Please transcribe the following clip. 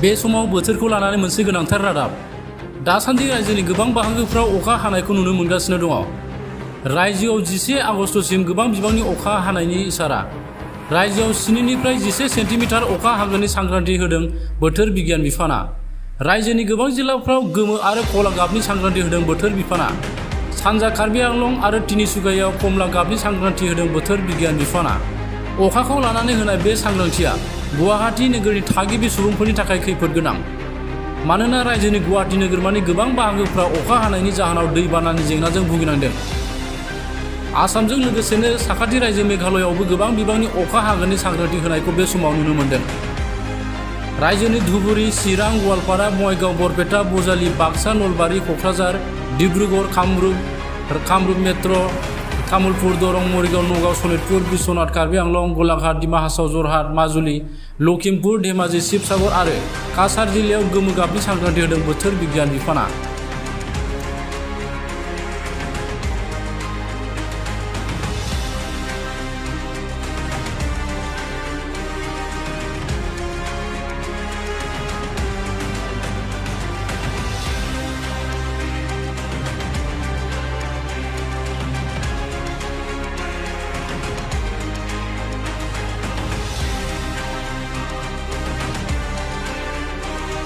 बे समाव बोथोरखौ लानानै मोनसे गोनांथार रादाब। दासान्दि रायजोनि गोबां बाहागोफ्राव अखा हानायखौ नुनो मोनगासिनो दङ। रायजोआव 11 आगस्तसिम गोबां बिबांनि अखा हानायनि इसारा। रायजोआव 7 निफ्राय 11 सेन्टिमिटार अखा हागोननि सांग्रांथि होदों बोथोर बिगियान बिफाना। रायजोनि गोबां जिल्लाफ्राव गोमो आरो कला गाबनि सांग्रांथि होदों बोथोर बिफाना। सानजा कार्बि आंलं आरो तिनिसुकियायाव कमला गाबनि सांग्रांथि होदों बोथोर बिगियान बिफाना। अखाखौ लानानै होनाय बे सांग्रांथिया गुवाहाटी नोगोरनि थागिबि सुबुंफोरनि थाखाय खैफोद गोनां। मानोना रायजोनि गुवाहाटी नोगोरमानि गोबां बाहागोफ्राव अखा हानायनि जाहोनाव दैबानानि जेंनाजों भुगिनांदों। आसामजों लोगोसेनो साखाथि रायजो मेघालयआवबो गोबां बिबांनि अखा हागोननि सांग्रांथि होनायखौ बे समाव नुनो मोन्दों। रायजोनि धुबुरी, चिरां, गवालपारा, बङाइगाव, बरपेटा, बजालि, बाक्सा, नलबारि, क'क्राझार, डिब्रुगड़, कामरुप मेट्र', तामुलपुर, दरं, मरिगाव, नगाव, सनितपुर, बिश्वनाथ, कार्बि आंलं, गलाघाट, डिमा हासाव, जरहाट, माजुलि, लखिमपुर, धेमाजि, शिबसागर आरो काछार जिल्लायाव गोमो गाबनि सांग्रांथि होदों बोथोर बिगियान बिफाना।